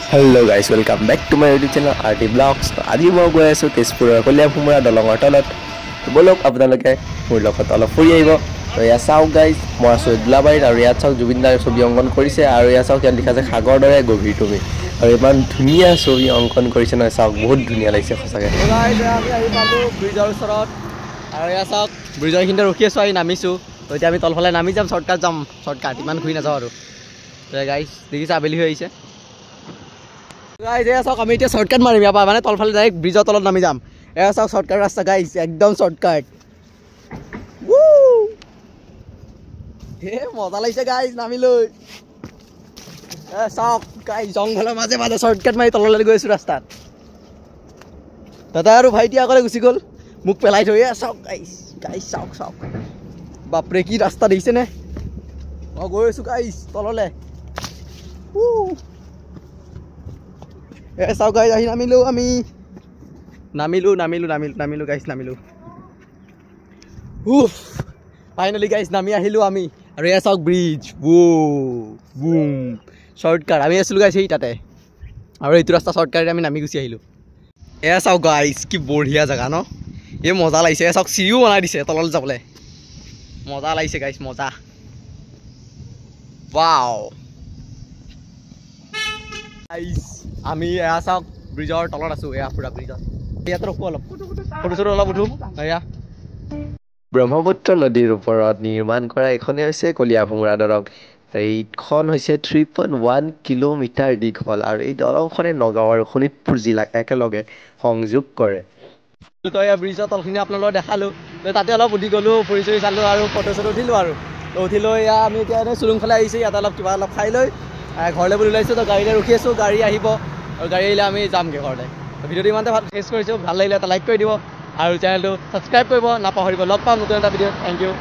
Hello guys, welcome back to my YouTube channel R T blogs. আজি মই গৈ আছোঁ তেজপুৰৰ কলীয়াভোমোৰা দলঙৰ তলত। ব'লক আপোনালোকে মোৰ লগত অলপ ফুৰি আহিব। তো এয়া চাওক গাইজ, মই আছোঁ দোলাবাৰীত আৰু ইয়াত চাওক জুবিন দাৰ ছবি অংকন কৰিছে। আৰু ইয়াত চাওক, ইয়াত লিখা আছে সাগৰ দৰে গভীৰ তুমি। আৰু ইমান ধুনীয়া ছবি অংকন কৰিছে নহয়, চাওক বহুত ধুনীয়া লাগিছে সঁচাকৈ। আমি আহি পালোঁ ব্ৰিজৰ ওচৰত আৰু এয়া চাওক ব্ৰিজৰ এইখিনিতে ৰখি আছোঁ, আহি নামিছোঁ। তো এতিয়া আমি তলফালে নামি যাম, শ্বৰ্টকাট যাম, শ্বৰ্টকাট ইমান ঘূৰি নাযাওঁ আৰু। তো গাইজ দেখিছে আবেলি হৈ আহিছে। গাইজ এয়া চাওক, আমি এতিয়া শ্বৰ্টকাট মাৰিম ইয়াৰ পৰা, মানে তলফালে ডাইৰেক্ট ব্ৰিজৰ তলত নামি যাম। এয়া চাওক শ্বৰ্টকাট ৰাস্তা গাইজ, একদম শ্বৰ্টকাট। হে মজা লাগিছে গাইজ নামি লৈ। চাওক গাইজ, জংঘলৰ মাজে মাজে শ্বৰ্টকাট মাৰি তললৈ গৈ আছোঁ ৰাস্তাত। দাদা আৰু ভাইটি আগলৈ গুচি গ'ল, মোক পেলাই থৈ। এ চাওক গাইজ, গাইজ চাওক চাওক, বাপৰে কি ৰাস্তা দেখিছেনে। মই গৈ আছোঁ গাইজ তললৈ। এ চাওক গাইজ, আহি নামিলোঁ আমি, নামিলোঁ নামিলোঁ নামিলোঁ নামিলোঁ গাইজ নামিলোঁ। উফ, ফাইনেলি গাইজ নামি আহিলোঁ আমি। আৰু এয়া চাওক ব্ৰিজ, বুম শ্বৰ্টকাট। আমি আছিলোঁ গাইজ সেই তাতে, আৰু এইটো ৰাস্তা শ্বৰ্টকাট আমি নামি গুচি আহিলোঁ। এয়া চাওক গাইজ, কি বঢ়িয়া জেগা ন, এই মজা লাগিছে। এয়া চাওক চিৰিও বনাই দিছে তললৈ যাবলৈ, মজা লাগিছে গাইজ, মজা। ৱাও গাইজ, আমি এয়া চাওক ব্ৰিজৰ তলত আছোঁ, এয়া পুৰা ব্ৰিজত। ইয়াত ৰখো অলপ, ফটো চটো অলপ উঠো। এয়া ব্ৰহ্মপুত্ৰ নদীৰ ওপৰত নিৰ্মাণ কৰা এইখনেই হৈছে কলীয়াভোমোৰা দলং। এইখন হৈছে 3.1 কিলোমিটাৰ দীঘল আৰু এই দলংখনে নগাঁও আৰু শোণিতপুৰ জিলাক একেলগে সংযোগ কৰে। তো এয়া ব্ৰিজৰ তলখিনি আপোনালোকক দেখালোঁ, তো তাতে অলপ উঠি গ'লোঁ, ফুৰি চুৰি চালোঁ আৰু ফটো চটো উঠিলোঁ। আৰু তো উঠি লৈ এয়া আমি এতিয়া এনেই চুৰুংফালে আহিছোঁ, ইয়াতে অলপ কিবা অলপ খাই লৈ ঘৰলৈ বুলি ওলাইছোঁ। তো গাড়ীতে ৰখি আছোঁ, গাড়ী আহিব আৰু গাড়ী আহিলে আমি যামগৈ ঘৰলৈ। ভিডিঅ'টো ইমানতে ভাল শেষ কৰিছোঁ, ভাল লাগিলে এটা লাইক কৰি দিব আৰু চেনেলটো ছাবস্ক্ৰাইব কৰিব নাপাহৰিব। লগ পাম নতুন এটা ভিডিঅ'ত। Thank you.